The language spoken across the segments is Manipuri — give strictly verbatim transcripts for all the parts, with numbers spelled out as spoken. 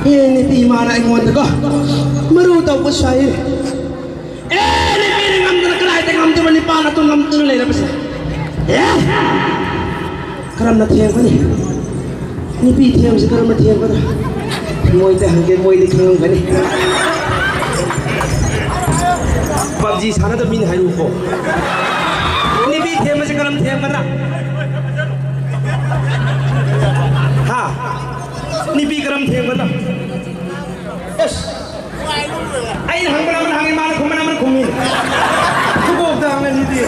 ꯍꯦ, ꯅꯨꯄꯤ ꯏꯃꯥꯅ ꯑꯩꯉꯣꯟꯗꯀꯣ ꯃꯔꯨ ꯇꯧꯕ ꯁꯥꯏ꯫ ꯑꯦ, ꯅꯨꯄꯤꯅ ꯉꯝꯗꯅ ꯀꯗꯥꯏꯗ ꯉꯝꯗꯣꯏꯕ? ꯅꯨꯄꯥꯅ ꯑꯗꯨꯝ ꯉꯝꯗꯨꯅ ꯂꯩꯔꯕꯁꯦ꯫ ꯑꯦ, ꯀꯔꯝꯅ ꯊꯦꯝꯒꯅꯤ? ꯅꯨꯄꯤ ꯊꯦꯝꯕꯁꯤ ꯀꯔꯝꯅ ꯊꯦꯝꯒꯗ꯭ꯔꯥ? ꯃꯣꯏꯗ ꯍꯪꯒꯦ, ꯃꯣꯏꯗꯤ ꯈꯪꯉꯝꯒꯅꯤ꯫ ꯄꯞꯖꯤ ꯁꯥꯟꯅꯗꯕ ꯃꯤꯅ ꯍꯥꯏꯔꯨꯀꯣ꯫ ꯅꯨꯄꯤ ꯊꯦꯝꯕꯁꯤ ꯀꯔꯝ ꯊꯦꯝꯒꯗ꯭ꯔꯥ? ꯍꯥ? ꯅꯨꯄꯤ ꯀꯔꯝ ꯊꯦꯝꯒꯗ꯭ꯔꯥ? ꯑꯁ! ꯑꯩꯅ ꯍꯪꯕꯅ ꯑꯃꯅ ꯍꯪꯉꯤ, ꯃꯥꯅ ꯈꯨꯝꯕꯅ ꯑꯃꯅ ꯈꯨꯝꯃꯤ꯫ ꯈꯨꯕꯣꯛꯇ ꯍꯪꯉꯁꯤꯗꯤ꯫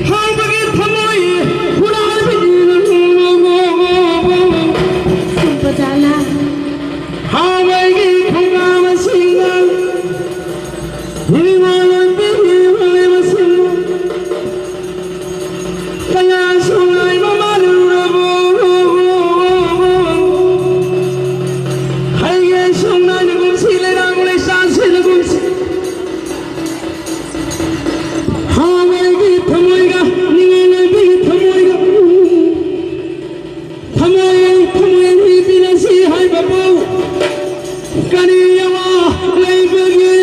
ꯍꯥꯎꯕꯒꯤ ꯊꯃꯣꯏ ꯍꯨꯔꯥꯟꯕꯤꯅ꯫ ꯍꯥꯎꯕꯒꯤ ꯈꯣꯡꯒꯥ ꯃꯁꯤꯡꯅ꯫ ꯊꯃꯣꯏ, ꯊꯃꯣꯏ ꯑꯅꯤ ꯄꯤꯅꯁꯤ ꯍꯥꯏꯕꯕꯨ ꯀꯔꯤ ꯑꯋꯥ ꯂꯩꯕꯒꯦ?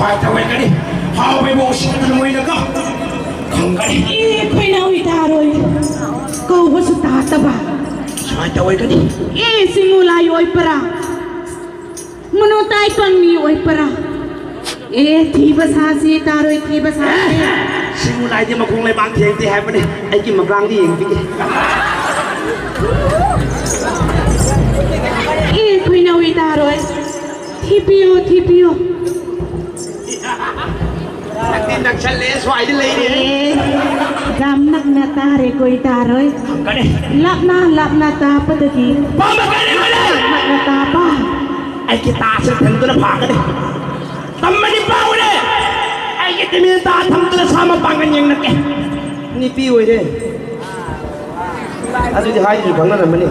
ꯁꯨꯃꯥꯏꯅ ꯇꯧꯔꯒꯗꯤ ꯍꯥꯎꯕꯩ ꯃꯑꯣꯡ ꯁꯤꯠꯇꯅ ꯃꯣꯏꯅꯀꯣ ꯈꯪꯒꯅꯤ꯫ ꯑꯦ, ꯈꯣꯏꯅꯥꯎ ꯏꯇꯥꯔꯣꯏ, ꯀꯧꯕꯁꯨ ꯇꯥꯗꯕ꯫ ꯁꯨꯃꯥꯏꯅ ꯇꯧꯔꯒꯗꯤ꯫ ꯑꯦ, ꯁꯤꯡꯉꯨ ꯂꯥꯏ ꯑꯣꯏꯄꯔꯥ? ꯃꯅꯨ ꯇꯥꯏ ꯄꯪꯃꯤ ꯑꯣꯏꯄꯔꯥ? ꯑꯦ, ꯊꯤꯕ ꯁꯥꯁꯤ ꯏꯇꯥꯔꯣꯏ, ꯊꯤꯕ ꯁꯥꯁꯤ꯫ ꯁꯤꯡꯉꯨ ꯂꯥꯏꯗꯤ ꯃꯈꯣꯡ ꯂꯩꯕꯥꯛ ꯊꯦꯡꯗꯦ ꯍꯥꯏꯕꯅꯤ꯫ ꯑꯩꯒꯤ ꯃꯕ꯭ꯔꯥꯡꯗꯤ ꯌꯦꯡꯕꯤꯒꯦ꯫ ꯑꯦ, ꯈꯣꯏꯅꯥꯎ ꯏꯇꯥꯔꯣꯏ, ꯊꯤꯕꯤꯌꯨ, ꯊꯤꯕꯤꯌꯨ꯫ ꯅꯛꯇꯤ ꯅꯛꯁꯜꯂꯦ, ꯁ꯭ꯋꯥꯏꯗ ꯂꯩꯔꯦ꯫ ꯑꯦ, ꯌꯥꯝ ꯅꯛꯅ ꯇꯥꯔꯦꯀꯣ ꯏꯇꯥꯔꯣꯏ꯫ ꯀꯔꯤ? ꯂꯥꯞꯅ ꯂꯥꯞꯅ ꯇꯥꯕꯗꯒꯤ ꯄꯥꯝꯕ ꯀꯔꯤ ꯑꯣꯏꯔꯦ? ꯅꯛꯅ ꯇꯥꯕ꯫ ꯑꯩꯒꯤ ꯇꯥꯁꯦ ꯊꯝꯗꯨꯅ ꯐꯥꯒꯅꯤ꯫ ꯇꯝꯃꯗꯤ ꯄꯥꯎꯔꯦ꯫ ꯑꯩꯒꯤ ꯇꯤꯃꯤ ꯇꯥ ꯊꯝꯗꯨꯅ ꯁꯥ ꯃꯄꯥꯡꯒꯜ ꯌꯦꯡꯂꯛꯀꯦ꯫ ꯅꯨꯄꯤ ꯑꯣꯏꯔꯦ꯫ ꯑꯗꯨꯗꯤ ꯍꯥꯏꯗ꯭ꯔꯤ ꯈꯪꯅꯔꯝꯃꯅꯤ꯫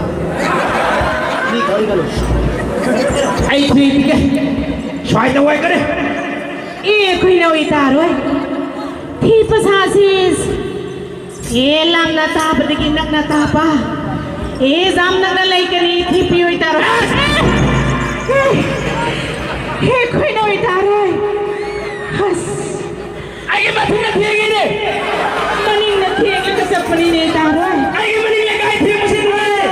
ꯃꯤ ꯈꯪꯒꯅꯨ꯫ ꯑꯩ ꯊꯤꯕꯤꯒꯦ꯫ ꯁ꯭ꯋꯥꯏꯗ ꯑꯣꯏꯒꯅꯤ꯫ ꯑꯦ, ꯑꯩꯈꯣꯏꯅ ꯑꯣꯏꯇꯥꯔꯣꯏ꯫ ꯊꯤ ꯄꯁꯥꯁꯤ꯫ ꯑꯦ, ꯂꯥꯞꯅ ꯇꯥꯕꯗꯒꯤ ꯅꯛꯅ ꯇꯥꯕ꯫ ꯑꯦ, ꯌꯥꯝ ꯅꯛꯅ ꯂꯩꯒꯅꯤ꯫ ꯊꯤꯕꯤ ꯑꯣꯏꯇꯥꯔꯣꯏ꯫ ꯑꯦ, ꯑꯦ, ꯑꯩꯈꯣꯏꯅ ꯑꯣꯏꯇꯥꯔꯣꯏ꯫ ꯑꯁ꯫ ꯑꯩꯒꯤ ꯃꯊꯤꯅ ꯊꯦꯡꯉꯤꯅꯦ꯫ ꯃꯅꯤꯡꯅ ꯊꯦꯡꯉꯒ ꯆꯠꯄꯅꯤꯅꯦ, ꯇꯥꯔꯣꯏ꯫ ꯑꯩꯒꯤ ꯃꯅꯤꯡ ꯂꯩꯀꯥꯏ ꯊꯦꯡꯕꯁꯤ ꯅꯨꯡꯉꯥꯏ꯫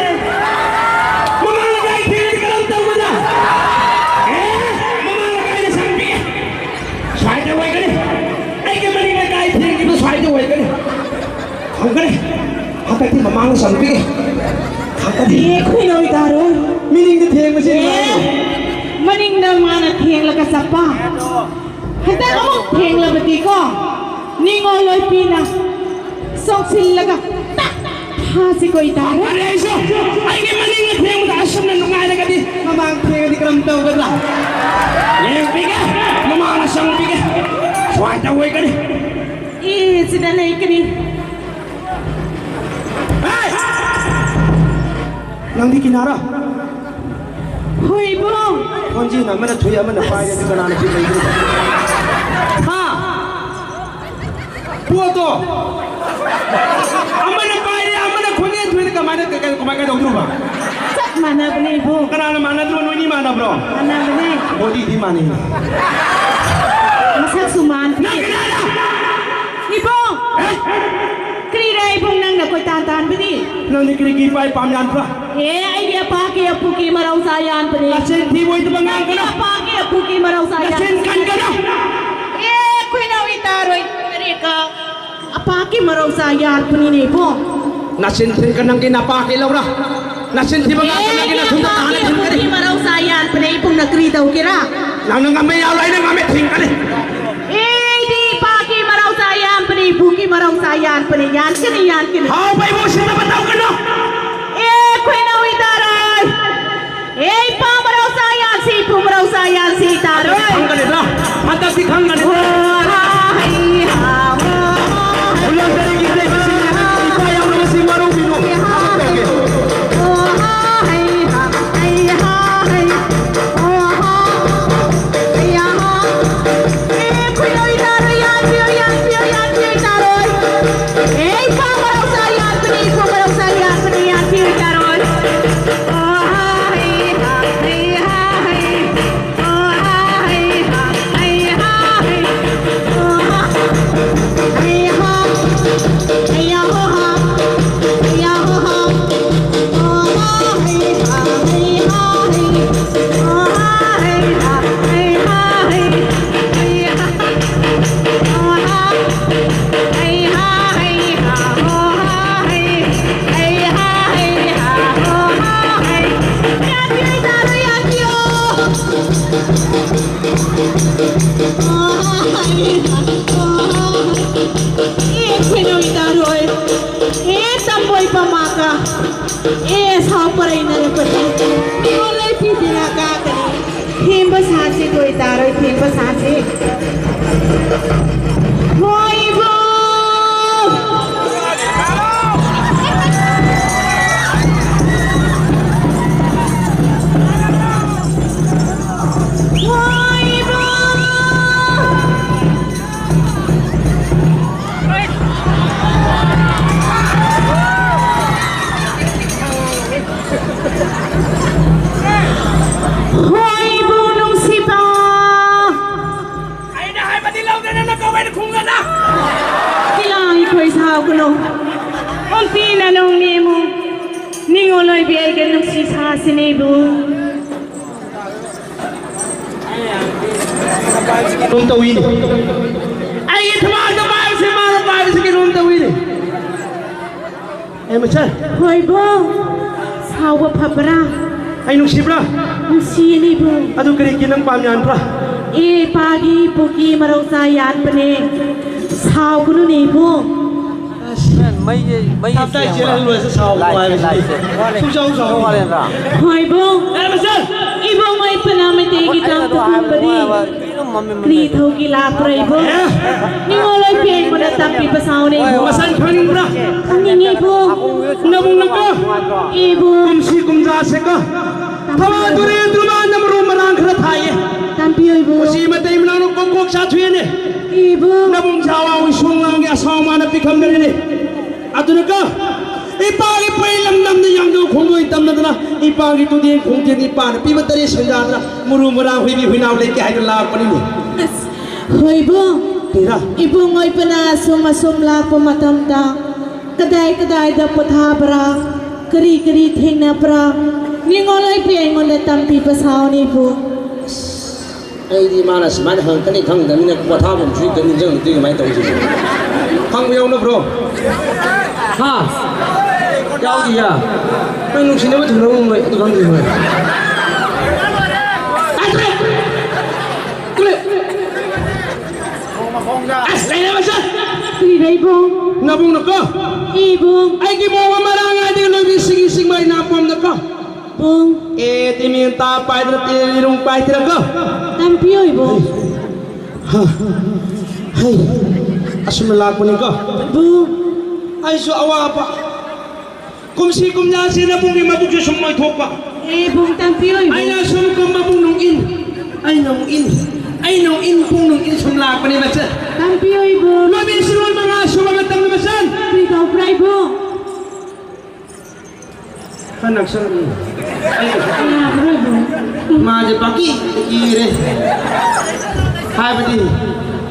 ꯃꯃꯥꯡ ꯂꯩꯀꯥꯏ ꯊꯦꯡꯉꯗꯤ ꯀꯔꯝ ꯇꯧꯕꯗ? ꯑꯦ, ꯃꯃꯥꯡ ꯂꯩꯀꯥꯏꯗ ꯁꯪꯕꯤꯒꯦ꯫ ꯁ꯭ꯋꯥꯏꯗ ꯑꯣꯏꯒꯅꯤ꯫ ꯑꯩꯒꯤ ꯃꯅꯤꯡ ꯂꯩꯀꯥꯏ ꯊꯦꯡꯈꯤꯕ ꯁ꯭ꯋꯥꯏꯗ ꯑꯣꯏꯒꯅꯤ꯫ ꯍꯧꯒꯅꯤ꯫ ꯍꯟꯗꯛꯇꯤ ꯃꯃꯥꯡꯗ ꯁꯪꯕꯤꯒꯦ꯫ ꯍꯟꯗꯛꯇꯤ꯫ ꯑꯦ, ꯈꯨꯏꯅꯧ ꯇꯥꯔꯣꯏ꯫ ꯃꯅꯤꯡꯗ ꯊꯦꯡꯕꯁꯤ ꯑꯦ, ꯅꯨꯡꯉꯥꯏ꯫ ꯃꯅꯤꯡꯗ ꯃꯥꯅ ꯊꯦꯡꯂꯒ ꯆꯠꯄ꯫ ꯍꯟꯗꯛ ꯑꯃꯨꯛ ꯊꯦꯡꯂꯕꯗꯤꯀꯣ, ꯅꯤꯉꯣꯜ ꯂꯣꯏꯄꯤꯅ ꯁꯣꯛꯁꯤꯜꯂꯒ ꯇꯛ ꯐꯥꯁꯤꯀꯣ ꯏꯇꯥꯔꯣꯏ꯫ ꯑꯔꯦ ꯑꯩꯁꯨ ꯑꯩꯒꯤ ꯃꯅꯤꯡꯅ ꯊꯦꯡꯕꯗ ꯑꯁꯨꯝꯅ ꯅꯨꯡꯉꯥꯏꯔꯒꯗꯤ ꯃꯃꯥꯡ ꯊꯦꯡꯉꯗꯤ ꯀꯔꯝ ꯇꯧꯒꯗ꯭ꯔꯥ? ꯌꯦꯡꯕꯤꯒꯦ, ꯃꯃꯥꯡꯅ ꯆꯪꯕꯤꯒꯦ꯫ ꯁꯨꯃꯥꯏꯅ ꯇꯧ ꯑꯣꯏꯒꯅꯤ꯫ ꯑꯦ, ꯁꯤꯗ ꯂꯩꯒꯅꯤ꯫ ꯍꯦ! ꯅꯪꯗꯤ ꯀꯤꯅꯥꯔ? ꯍꯣꯏ, ꯏꯕꯨꯡ꯫ ꯈꯣꯟꯖꯦꯜ ꯑꯃꯅ ꯊꯨꯏ, ꯑꯃꯅ ꯄꯥꯏꯔꯗꯤ ꯀꯅꯥꯅ ꯕꯤꯠ ꯂꯩꯗꯣꯏꯅꯣ? ꯍꯥ? ꯄꯣꯠꯇꯣ! ꯑꯃꯅ ꯄꯥꯏꯔꯦ, ꯑꯃꯅ ꯈꯣꯟꯖꯦꯜ ꯊꯨꯏꯗꯤ ꯀꯃꯥꯏꯅ, ꯀꯩ-, ꯀꯩ-, ꯀꯃꯥꯏꯅ ꯇꯧꯗꯣꯏꯅꯣꯕ? ꯆꯞ ꯃꯥꯟꯅꯕꯅꯦ, ꯏꯕꯨꯡ꯫ ꯀꯅꯥꯅ ꯃꯥꯟꯅꯗ꯭ꯔꯣ? ꯅꯣꯏꯅꯤ ꯃꯥꯟꯅꯕ꯭ꯔꯣ? ꯃꯥꯟꯅꯕꯅꯦ꯫ ꯕꯣꯗꯤꯗꯤ ꯃꯥꯟꯅꯩ꯫ ꯃꯥꯟꯈꯤ꯫ ꯅꯪ ꯀꯅꯥꯅꯣ? ꯏꯕꯨꯡ! ꯑꯦ? ꯀꯔꯤꯔ ꯏꯕꯨꯡ ꯅꯪꯅ ꯀꯣꯏꯇꯥꯟ ꯇꯥꯟꯕꯗꯤ? ꯅꯪꯗꯤ ꯀꯔꯤꯒꯤ ꯏꯄꯥ ꯏꯄꯥꯝ ꯌꯥꯟꯕ? ꯑꯦ, ꯑꯩꯒꯤ ꯑꯄꯥꯒꯤ ꯑꯄꯨꯒꯤ ꯃꯔꯧꯁꯥ ꯌꯥꯟꯕꯅꯦ꯫ ꯅꯆꯤꯟ ꯊꯤꯕ ꯑꯣꯏꯗꯕ ꯉꯥꯡꯒꯅꯨ꯫ ꯑꯩꯒꯤ ꯑꯄꯥꯒꯤ ꯑꯄꯨꯒꯤ ꯃꯔꯧꯁꯥ ꯌꯥꯟ-, ꯅꯆꯤꯟ ꯀꯟꯒꯅꯨ꯫ ꯑꯦ, ꯈꯣꯏꯅꯥꯎ ꯏꯇꯥꯔꯣꯏ, ꯀꯔꯤ ꯀ-, ꯑꯄꯥꯒꯤ ꯃꯔꯧꯁꯥ ꯌꯥꯟꯕꯅꯤꯅꯦ ꯏꯕꯨꯡ꯫ ꯅꯆꯤꯟ ꯊꯤꯟꯒ ꯅꯪꯒꯤ ꯅꯄꯥꯒꯤ ꯂꯧꯔ? ꯅꯆꯤꯟ ꯊꯤꯕ ꯉꯥꯛꯇ ꯅꯪꯒꯤ ꯅꯊꯨꯟꯗ ꯇꯥꯅ ꯊꯤꯟꯒꯅꯤ꯫ ꯃꯔꯧꯁꯥ ꯌꯥꯟꯕꯅꯦ ꯏꯕꯨꯡꯅ ꯀꯔꯤ ꯇꯧꯒꯦꯔꯥ? ꯅꯪꯅ ꯉꯝꯃꯦ ꯌꯥꯔꯣꯏ, ꯑꯩꯅ ꯉꯝꯃꯦ ꯊꯤꯡꯒꯅꯤ꯫ ꯑꯦ, ꯑꯩꯗꯤ ꯏꯄꯥꯒꯤ ꯃꯔꯧꯁꯥ ꯌꯥꯟꯕꯅꯦ, ꯏꯄꯨꯒꯤ ꯃꯔꯧꯁꯥ ꯌꯥꯟꯕꯅꯦ, ꯌꯥꯟꯀꯅꯤ, ꯌꯥꯟꯀꯅꯤ꯫ ꯍꯥꯎꯕ ꯏꯃꯨꯡꯁꯤꯗ ꯃꯇꯧ ꯀꯩꯅꯣ꯫ ꯑꯦ, ꯈꯣꯏꯅꯥꯎ ꯏꯇꯥꯔꯣꯏ꯫ ꯑꯦ, ꯏꯄꯥ ꯃꯔꯧꯁꯥ ꯌꯥꯟꯁꯤ, ꯏꯄꯨ ꯃꯔꯧꯁꯥ ꯌꯥꯟꯁꯤ, ꯏꯇꯥꯔꯣꯏ꯫ ꯍꯟꯗꯛꯇꯤ ꯈꯪꯒꯅꯤꯗ, ꯍꯟꯗꯛꯇꯤ ꯈꯪꯒꯅꯤꯗ꯫ ꯑꯣ, ꯍꯥ, ꯍꯩ, ꯍꯥ, ꯍꯣ, ꯍꯥ, ꯍꯩ꯫ ꯍꯨꯂꯣꯟꯗꯔꯤꯒꯤ ꯂꯩꯕꯁꯤꯡꯅ ꯏꯄꯥ ꯌꯥꯎꯅꯕꯁꯤ ꯃꯔꯨ ꯃꯤꯅꯣ꯫ ꯍꯥ, ꯍꯩ꯫ ꯑꯣ, ꯍꯥ, ꯍꯩ, ꯍꯥ, ꯍꯩ, ꯍꯥ, ꯍꯩ꯫ ꯑꯣ, ꯍꯥ, ꯍꯩ, ꯍꯥ꯫ ꯑꯦ, ꯈꯨꯌꯣꯏ ꯇꯥꯔꯣꯏ, ꯌꯥꯟꯕꯤꯌꯣ, ꯌꯥꯟꯕꯤꯌꯣ, ꯌꯥꯟꯕꯤꯌꯣ, ꯇꯥꯔꯣꯏ꯫ ꯑꯦ, ꯏꯄꯥ ꯃꯔꯧꯁꯥ ꯌꯥꯟꯕꯅꯤ, ꯏꯄꯨ ꯃꯔꯧꯁꯥ ꯌꯥꯟꯕꯅꯤ, ꯌꯥꯟꯕꯤꯌꯨ ꯇꯥꯔꯣꯏ꯫ ꯑꯣ, ꯍꯥ, ꯍꯩ, ꯍꯥ, ꯍꯩ, ꯍꯥ, ꯍꯩ꯫ ꯑꯣ, ꯍꯥ, ꯍꯩ, ꯍꯥ, ꯍꯩ, ꯍꯥ, ꯍꯩ꯫ ꯑꯣ, ꯍꯥ, ꯍꯩ, ꯍꯥ, ꯍꯩ, ꯍꯥ, ꯍꯩ, ꯍꯥ, ꯍꯩ, ꯍꯥ, ꯍꯥ꯫ ꯑꯣ, ꯍꯥ, ꯍꯩ, ꯍꯥ, ꯍꯩ, ꯍꯥ, ꯍꯩ꯫ ꯑꯣ, ꯍꯥ, ꯍꯩ, ꯍꯥ, ꯍꯩ, ꯍꯥ, ꯍꯩ, ꯍꯥ꯫ ꯊꯦꯝꯕ ꯁꯥꯁꯤ ꯀꯣꯏ ꯇꯥꯔꯣꯏ, ꯊꯦꯝꯕ ꯁꯥꯁꯤ꯫ ꯍꯣꯏꯕꯣ! ꯍꯣꯏꯕꯣ! ꯍꯣꯏꯕꯣ ꯅꯨꯡꯁꯤꯕ! ꯑꯩꯅ ꯍꯥꯏꯕꯗꯤ ꯂꯧ꯫ ꯑꯁꯤꯅꯦꯕꯨ꯫ ꯀꯩꯅꯣꯝ ꯇꯧꯏꯅꯦ꯫ ꯑꯩꯒꯤ ꯊꯕꯥꯛꯇ ꯄꯥꯏꯕꯁꯦ ꯃꯥꯅ ꯄꯥꯏꯕꯁꯦ ꯀꯩꯅꯣꯝ ꯇꯧꯏꯅꯦ꯫ ꯑꯦ, ꯃꯆꯟ꯫ ꯍꯣꯏꯕꯣ꯫ ꯁꯥꯎꯕ ꯐꯕ꯭ꯔꯥ? ꯑꯩ ꯅꯨꯡꯁꯤꯕ꯭ꯔꯥ? ꯅꯨꯡꯁꯤꯌꯦꯅꯦꯕꯨ꯫ ꯑꯗꯨ ꯀꯔꯤꯒꯤ ꯅꯪ ꯄꯥꯝ ꯌꯥꯟꯕ꯭ꯔꯥ? ꯑꯦ, ꯄꯥꯒꯤ ꯄꯨꯀꯤ ꯃꯔꯧ ꯆꯥ ꯌꯥꯟꯕꯅꯦ꯫ ꯁꯥꯎꯒꯅꯨꯅꯦꯕꯨ꯫ ꯑꯁ꯫ ꯃꯩ, ꯃꯩ ꯇꯞꯇꯥꯏ ꯁꯦꯝꯕ꯫ ꯆꯦꯜꯍꯜꯂꯣꯏꯁꯦ ꯁꯥꯎꯕ ꯂꯥꯏꯠꯁꯦ, ꯍꯥꯏꯕꯁꯤꯗꯤ꯫ ꯂꯥꯏꯠꯁꯦ꯫ ꯁꯨꯡꯁꯥꯎ ꯁꯥꯎ꯫ ꯍꯣꯏꯕꯣ꯫ ꯑꯦ, ꯃꯆꯟ! ꯏꯕꯣ ꯃꯩ ꯄꯅꯥ ꯃꯩꯇꯩꯒꯤ ꯇꯥꯡ ꯇꯨꯝꯕꯗꯤ꯫ ꯀꯔꯤ ꯊꯧꯒꯤ ꯂꯥꯛꯄ꯭ꯔꯥ ꯏꯕꯣ? ꯑꯦ? ꯅꯤꯡꯉꯣꯜ ꯂꯣꯏ ꯄꯦꯡꯕꯅ ꯇꯝꯕꯤꯕ ꯁꯥꯎꯅꯦ ꯏꯕꯣ꯫ ꯃꯆꯟ ꯈꯪꯅꯤꯡꯕ꯭ꯔꯥ? ꯈꯪꯅꯤꯡꯉꯦ ꯏꯕꯣ꯫ ꯅꯕꯨꯡꯅꯀꯣ? ꯏꯕꯣ꯫ ꯀꯨꯝꯁꯤ ꯀꯨꯝꯖꯥꯁꯦꯀꯣ꯫ ꯊꯕꯥ ꯇꯨꯔꯦꯟ ꯇꯨꯔꯃꯥꯟꯗ ꯃꯔꯨ ꯃꯔꯥꯡ ꯈꯔ ꯊꯥꯏꯌꯦ꯫ ꯇꯝꯕꯤꯌꯨ ꯏꯕꯣ꯫ ꯃꯁꯤ ꯃꯇꯩ ꯃꯅꯥꯎꯅ ꯀꯣꯛ ꯀꯣꯛ ꯆꯥꯊꯣꯛꯑꯦꯅꯦ꯫ ꯏꯕꯣ꯫ ꯅꯕꯨꯡ ꯁꯥꯋꯥ ꯎꯏꯁꯣꯡ ꯂꯥꯡꯒꯤ ꯑꯁꯥꯎ ꯃꯥꯅ ꯄꯤꯈꯝꯅꯔꯤꯅꯦ꯫ ꯑꯗꯨꯅꯀꯣ, ꯏꯄꯥꯒꯤ ꯄꯣꯏ ꯂꯝꯗꯝꯗ ꯌꯥꯡꯗꯧ ꯈꯣꯡꯗꯣꯏ ꯇꯝꯅꯗꯅ, ꯏꯄꯥꯒꯤ ꯇꯨꯗꯦꯡ ꯈꯣꯡꯗꯦꯡ ꯏꯄꯥꯅ ꯄꯤꯕ ꯇꯔꯦꯠ ꯁꯦꯟꯖꯥꯗꯅ, ꯃꯨꯔꯨ ꯃꯔꯥꯡ ꯍꯨꯏꯕꯤ ꯍꯨꯏꯅꯥꯎ ꯂꯩꯇꯦ ꯍꯥꯏꯗꯨ ꯂꯥꯛꯄꯅꯤꯅꯦ꯫ ꯑꯁ, ꯍꯣꯏꯕꯨ, ꯀꯔꯤꯔꯥ? ꯏꯕꯨꯡ ꯑꯣꯏꯕꯅ ꯑꯁꯨꯝ ꯑꯁꯨꯝ ꯂꯥꯛꯄ ꯃꯇꯝꯗ, ꯀꯗꯥꯏ ꯀꯗꯥꯏꯗ ꯄꯣꯊꯥꯕ꯭ꯔꯥ, ꯀꯔꯤ ꯀꯔꯤ ꯊꯦꯡꯅꯕ꯭ꯔꯥ, ꯅꯤꯡꯉꯣꯜ ꯑꯣꯏꯕꯤ ꯑꯩꯉꯣꯟꯗ ꯇꯝꯕꯤꯕ ꯁꯥꯎꯅꯤꯕꯨ꯫ ꯑꯩꯗꯤ ꯃꯥꯅ ꯁꯨꯃꯥꯏꯅ ꯍꯪꯉꯛꯀꯅꯤ ꯈꯪꯗꯕꯅꯤꯅ ꯄꯣꯊꯥꯐꯝꯁꯨ ꯍꯦꯛꯇ ꯅꯤꯡꯁꯤꯡꯉꯛꯇꯦ, ꯀꯃꯥꯏꯅ ꯇꯧꯁꯤꯕꯣ? ꯈꯪꯕ ꯌꯥꯎꯅꯕ꯭ꯔꯣ? ꯍꯥ? ꯌꯥꯎꯗꯤꯌꯦ꯫ ꯅꯣꯏ ꯅꯨꯡꯁꯤꯅꯕ ꯊꯨꯡꯅꯔꯝꯃꯣꯏ, ꯑꯗꯨ ꯈꯪꯗꯦ ꯅꯣꯏ꯫ ꯑꯁ, ꯂꯩꯔꯦ ꯃꯁꯦ! ꯀꯔꯤꯔ ꯏꯕꯨꯡ? ꯅꯕꯨꯡꯅꯀꯣ? ꯏꯕꯨꯡ꯫ ꯑꯩꯒꯤ ꯃꯣꯡ ꯑꯃ ꯃꯔꯥꯡ ꯍꯥꯏꯗꯤ ꯂꯣꯏꯕꯤ ꯁꯤꯒꯤ ꯁꯤꯡꯃꯩ ꯅꯥꯄꯣꯝꯗꯀꯣ꯫ ꯄꯨꯡ꯫ ꯑꯦ, ꯇꯤꯃꯦꯟ ꯇꯥ ꯄꯥꯏꯗꯅ ꯇꯦ ꯏꯔꯨꯡ ꯄꯥꯏꯗꯅꯀꯣ꯫ ꯇꯝꯕꯤꯌꯣ ꯏꯕꯨꯡ꯫ ꯍꯥ, ꯍꯩ, ꯑꯁꯨꯝꯅ ꯂꯥꯛꯄꯅꯤꯀꯣ꯫ ꯕꯨ꯫ ꯑꯩꯁꯨ ꯑꯋꯥꯕ꯫ ꯀꯨꯝꯁꯤ ꯀꯨꯝꯖꯥꯁꯤ ꯅꯕꯨꯡꯒꯤ ꯃꯕꯨꯛꯁꯨ ꯁꯨꯝ ꯂꯣꯏꯊꯣꯛꯄ꯫ ꯑꯦ, ꯕꯨꯡ ꯇꯝꯕꯤꯌꯣ ꯏꯕꯨꯡ꯫ ꯑꯩꯅ ꯁꯨꯝ ꯀꯨꯝꯕ ꯄꯨꯡ ꯅꯨꯡ ꯏꯟ, ꯑꯩ ꯅꯨꯡ ꯏꯟ, ꯑꯩ ꯅꯨꯡ ꯏꯟ ꯄꯨꯡ ꯅꯨꯡ ꯏꯟ ꯁꯨꯝ ꯂꯥꯛꯄꯅꯦ ꯃꯆꯟ꯫ ꯇꯝꯕꯤꯌꯣ ꯏꯕꯨꯡ꯫ ꯂꯣꯏꯕꯤ ꯁꯤꯔꯣꯜ ꯃꯉꯥ ꯁꯨꯕ ꯃꯇꯝꯗ ꯃꯆꯟ꯫ ꯀꯔꯤ ꯇꯧꯕ꯭ꯔꯥ ꯏꯕꯨꯡ? ꯈꯔ ꯅꯛꯁꯜꯂꯨ꯫ ꯑꯩ ꯌꯥꯕ꯭ꯔꯣ ꯏꯕꯨꯡ? ꯃꯥꯁꯦ ꯄꯪꯀꯤ ꯀꯤꯔꯦ꯫ ꯍꯥꯏꯕꯗꯤ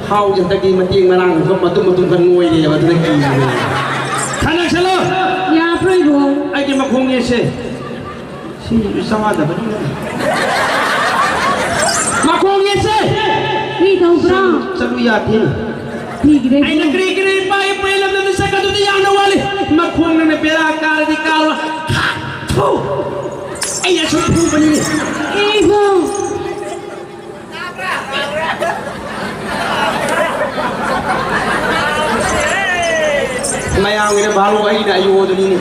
ꯍꯥꯎꯁꯦ ꯍꯟꯗꯛꯇꯤ ꯃꯇꯦꯡ ꯃꯔꯥꯡ ꯈꯔ ꯃꯇꯨꯝ ꯃꯇꯨꯝ ꯈꯔ ꯅꯣꯏꯔꯦꯕ, ꯑꯗꯨꯅ ꯀꯤꯔꯦ꯫ ꯈꯔ ꯅꯛꯁꯜꯂꯣ꯫ ꯌꯥꯕ꯭ꯔꯣ ꯏꯕꯨꯡ? ꯑꯩꯒꯤ ꯃꯈꯣꯡ ꯌꯦꯠꯁꯦ꯫ ꯁꯤꯁꯨ ꯆꯥꯗꯕꯅꯤꯅ꯫ ꯃꯈꯣꯡ ꯌꯦꯠꯁꯦ꯫ ꯀꯔꯤ ꯇꯧꯕ꯭ꯔꯥ? ꯆꯠꯂꯨ ꯌꯥꯗꯦ꯫ ꯀꯔꯤꯒꯤꯔꯦ? ꯑꯩꯅ ꯀꯔꯤ ꯀꯔꯤ ꯄꯥꯏ ꯄꯥꯏ ꯂꯝꯗꯝꯗ ꯆꯠꯀꯗꯨꯗꯤ ꯌꯥꯝꯅ ꯋꯥꯠꯂꯤ꯫ ꯃꯈꯣꯡꯅ ꯕꯦꯔꯥ ꯀꯥꯔꯗꯤ ꯀꯥꯔꯣ꯫ ꯊꯨ! ꯑꯩꯅ ꯁꯨꯝ ꯐꯨꯕꯅꯤ꯫ ꯑꯦ ꯏꯕꯨꯡ꯫ ꯃꯌꯥꯝꯒꯤꯅ ꯚꯥꯂꯨ ꯑꯩꯅ ꯑꯌꯣꯗꯨꯅꯤꯅꯦ꯫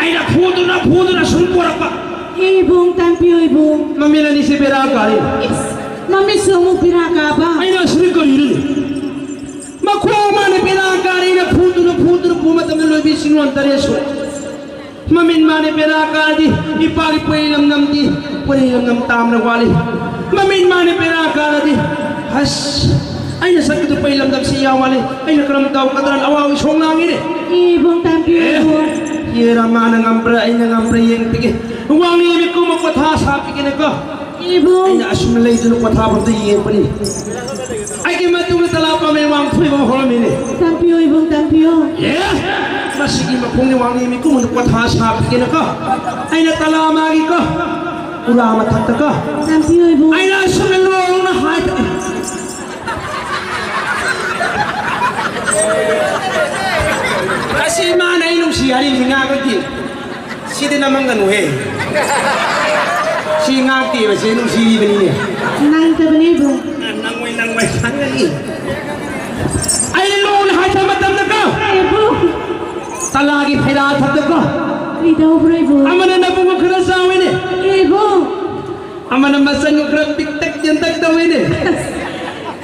ꯑꯩꯅ ꯐꯨꯗꯨꯅ ꯐꯨꯗꯨꯅ ꯁꯨꯝ ꯄꯣꯔꯛꯄ꯫ ꯏꯕꯨꯡ ꯇꯥꯟꯄꯤꯌꯨ ꯏꯕꯨꯡ꯫ ꯃꯃꯤꯠ ꯑꯅꯤꯁꯤ ꯕꯦꯔꯥ ꯀꯥꯔꯤ꯫ ꯏꯁ, ꯃꯃꯤꯠꯁꯨ ꯑꯃꯨꯛ ꯕꯦꯔꯥ ꯀꯥꯕ꯫ ꯑꯩꯅ ꯑꯁꯤꯗꯤ ꯀꯔꯤꯅꯣ? ꯃꯈꯣꯡ ꯃꯥꯅ ꯕꯦꯔꯥ ꯀꯥꯔꯤ꯫ ꯑꯩꯅ ꯐꯨꯗꯨꯅ ꯐꯨꯗꯨꯅ ꯐꯨꯕ ꯃꯇꯝꯗ ꯂꯣꯏꯕꯤ ꯁꯤꯡꯂꯣꯟ ꯇꯔꯦꯠ ꯁꯨꯔꯦ꯫ ꯃꯃꯤꯠ ꯃꯥꯅ ꯕꯦꯔꯥ ꯀꯥꯔꯗꯤ ꯏꯄꯥꯒꯤ ꯄꯣꯏꯔꯩ ꯂꯝꯗꯝꯗꯤ ꯄꯣꯏꯔꯩ ꯂꯝꯗꯝ ꯇꯥꯝꯅ ꯋꯥꯠꯂꯤ꯫ ꯃꯃꯤꯠ ꯃꯥꯅ ꯕꯦꯔꯥ ꯀꯥꯔꯗꯤ ꯑꯁ ꯑꯩꯅ ꯆꯠꯀꯗꯕ ꯄꯣꯏꯔꯩ ꯂꯝꯗꯝꯁꯤ ꯌꯥꯝ ꯋꯥꯠꯂꯤ꯫ ꯑꯩꯅ ꯀꯔꯝ ꯇꯧꯒꯗ꯭ꯔꯥ ꯑꯋꯥꯕ ꯏꯁꯣꯡ ꯂꯥꯡꯉꯤꯅꯦ꯫ ꯏꯕꯨꯡ ꯇꯥꯟꯄꯤꯌꯨ ꯏꯕꯨꯡ꯫ ꯌꯦꯔ ꯃꯥꯅ ꯉꯝꯕ꯭ꯔꯥ ꯑꯩꯅ ꯉꯝꯕ꯭ꯔꯥ ꯌꯦꯡꯕꯤꯒꯦ꯫ ꯋꯥꯡꯂꯤ ꯃꯤꯀꯨꯝ ꯄꯣꯊꯥ ꯁꯥꯄꯤꯒꯦꯅꯀꯣ꯫ ꯏꯕꯨꯡ꯫ ꯑꯩꯅ ꯑꯁꯨꯝ ꯂꯩꯗꯨꯅ ꯄꯣꯊꯥꯐꯝꯗ ꯌꯦꯡꯕꯅꯤ꯫ ꯑꯩꯒꯤ ꯃꯇꯨꯡꯗ ꯇꯂꯥ ꯄꯥꯝꯃꯦ ꯋꯥꯡ ꯊꯣꯏꯕ ꯍꯧꯔꯝꯃꯤꯅꯦ꯫ ꯇꯥꯟꯄꯤꯌꯨ ꯏꯕꯨꯡ ꯇꯥꯟꯄꯤꯌꯨ꯫ ꯑꯦ! ꯃꯁꯤꯒꯤ ꯃꯈꯣꯡꯒꯤ ꯋꯥꯡꯂꯤ ꯃꯤꯀꯨꯝꯗ ꯄꯣꯊꯥ ꯁꯥꯕꯤꯒꯦꯅꯀꯣ꯫ ꯑꯩꯅ ꯇꯂꯥ ꯃꯥꯒꯤꯀꯣ꯫ ꯎꯔꯥ ꯃꯊꯛꯇꯀꯣ꯫ ꯇꯥꯟꯄꯤꯌꯨ ꯏꯕꯨꯡ꯫ ꯑꯩꯅ ꯑꯁꯨꯝꯅ ꯂꯣꯡꯅ ꯍꯥꯏꯕꯅꯤ꯫ ꯑꯁꯤ ꯏꯃꯥꯅ ꯑꯩ ꯅꯨꯡꯁꯤ ꯍꯥꯏꯔꯤꯕꯁꯤ ꯉꯥꯡꯉꯛꯇꯦ꯫ ꯁꯤꯗꯤ ꯅꯃꯪꯒꯅꯨꯍꯦ꯫ ꯁꯤ ꯉꯥꯛꯇꯦꯕ, ꯁꯤ ꯅꯨꯡꯁꯤꯔꯤꯕꯅꯤꯅꯦ꯫ ꯅꯪꯗꯕꯅꯦ ꯏꯕꯨꯡ꯫ ꯅꯪꯉꯣꯏ, ꯅꯪꯉꯣꯏ, ꯈꯪꯒꯅꯤ꯫ ꯑꯩꯅ ꯂꯣꯟ ꯍꯥꯏꯕ ꯃꯇꯝꯗꯀꯣ, ꯏꯕꯨꯡ꯫ ꯇꯂꯥꯒꯤ ꯐꯩꯔꯥ ꯊꯛꯇꯀꯣ, ꯀꯔꯤ ꯇꯧꯕ꯭ꯔꯣ ꯏꯕꯨꯡ? ꯑꯃꯅ ꯅꯕꯨꯡ ꯈꯔ ꯆꯥꯎꯋꯤꯅꯦ꯫ ꯏꯕꯨꯡ꯫ ꯑꯃꯅ ꯃꯆꯟ ꯈꯔ ꯄꯤꯛꯇꯛ ꯇꯦꯟꯇꯛ ꯇꯧꯋꯤꯅꯦ꯫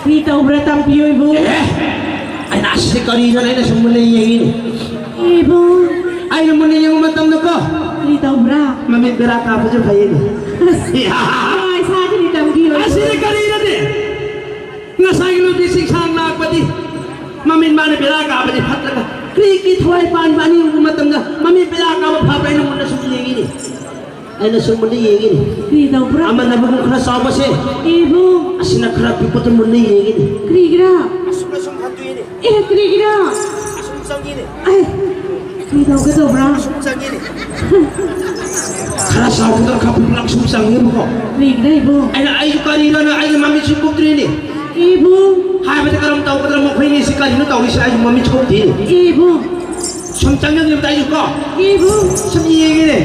ꯀꯔꯤ ꯇꯧꯕ꯭ꯔꯥ ꯇꯝꯕꯤꯌꯨ ꯏꯕꯨꯡ? ꯑꯦ, ꯑꯩꯅ ꯑꯁꯤ ꯀꯔꯤꯅꯣ ꯑꯩꯅ ꯁꯨꯝ ꯃꯨꯟꯅ ꯌꯦꯡꯉꯤꯅꯦ꯫ ꯏꯕꯨꯡ꯫ ꯑꯩꯅ ꯃꯨꯟꯅ ꯌꯦꯡꯕ ꯃꯇꯝꯗꯀꯣ꯫ ꯀꯔꯤ ꯇꯧꯕ꯭ꯔꯥ? ꯃꯃꯤꯠ ꯕꯦꯔꯥ ꯀꯥꯞꯄꯁꯨ ꯐꯩꯌꯦꯅꯦ꯫ ꯑꯁ, ꯏꯁꯥ ꯀꯔꯤ ꯇꯝꯕꯤꯌꯨ? ꯑꯁꯤꯗꯤ ꯀꯔꯤꯅꯣꯅꯦ? ꯉꯁꯥꯏꯒꯤ ꯅꯨꯄꯤ ꯁꯤꯡꯁꯥꯡ ꯂꯥꯛꯄꯗꯤ ꯃꯃꯤꯠ ꯃꯥꯅ ꯕꯦꯔꯥ ꯀꯥꯕꯗꯤ ꯐꯠꯇ꯭ꯔꯒ ꯀ꯭ꯔꯤ ꯀ꯭ꯔꯤ ꯊꯋꯥꯏ ꯄꯥꯟꯕ ꯑꯅꯤ ꯎꯕ ꯃꯇꯝꯗ ꯃꯃꯤꯠ ꯕꯦꯔꯥ ꯀꯥꯕ ꯐꯕ꯭ꯔꯥ ꯍꯥꯏꯅ ꯃꯨꯟꯅ ꯁꯨꯝ ꯌꯦꯡꯉꯤꯅꯦ꯫ ꯑꯩꯅ ꯁꯨꯝ ꯃꯨꯟꯅ ꯌꯦꯡꯉꯤꯅꯦ꯫ ꯀꯔꯤ ꯇꯧꯕ꯭ꯔꯥ? ꯑꯃꯅ ꯃꯕꯨꯛ ꯈꯔ ꯆꯥꯎꯕꯁꯦ, ꯏꯕꯨꯡ꯫ ꯑꯁꯤꯅ ꯈꯔ ꯄꯤꯛꯄꯗꯨ ꯃꯨꯟꯅ ꯌꯦꯡꯉꯤꯅꯦ꯫ ꯀꯔꯤꯒꯤꯔꯥ? ꯑꯁꯨꯝꯅ ꯁꯨꯝ ꯍꯟꯗꯣꯛꯏꯅꯦ꯫ ꯑꯦ, ꯀꯔꯤꯒꯤꯔꯥ? ꯑꯁꯨꯝ ꯆꯪꯉꯤꯅꯦ꯫ ꯑꯩ, ꯀꯩꯗꯧꯒꯗꯧꯕ꯭ꯔꯥ? ꯁꯨꯝ ꯆꯪꯉꯤꯅꯦ꯫ ꯈꯔ ꯆꯥꯎꯒꯗꯕ ꯈꯔ ꯄꯤꯛꯂꯞ ꯁꯨꯝ ꯆꯪꯉꯦꯕꯀꯣ꯫ ꯀꯔꯤꯒꯤꯔ ꯏꯕꯨꯡ? ꯑꯩꯅ, "ꯑꯩꯁꯨ ꯀꯔꯤꯅꯣꯅ ꯑꯩꯒꯤ ꯃꯃꯤꯠꯁꯤ ꯀꯨꯞꯇ꯭ꯔꯤꯅꯦ"꯫ ꯏꯕꯨꯡ꯫ ꯍꯥꯏꯕꯗꯤ ꯀꯔꯝ ꯇꯧꯒꯗ꯭ꯔꯥ ꯃꯈꯣꯏꯅꯤꯁꯤ ꯀꯔꯤꯅꯣ ꯇꯧꯔꯤꯁꯦ ꯑꯩꯁꯨ ꯃꯃꯤꯠ ꯀꯨꯞꯇꯦꯅꯦ꯫ ꯏꯕꯨꯡ꯫ ꯁꯨꯝ ꯆꯪꯖꯅꯤꯡꯕꯗ ꯑꯩꯁꯨ ꯀꯣ꯫ ꯏꯕꯨꯡ꯫ ꯁꯨꯝ ꯌꯦꯡꯉꯤꯅꯦ꯫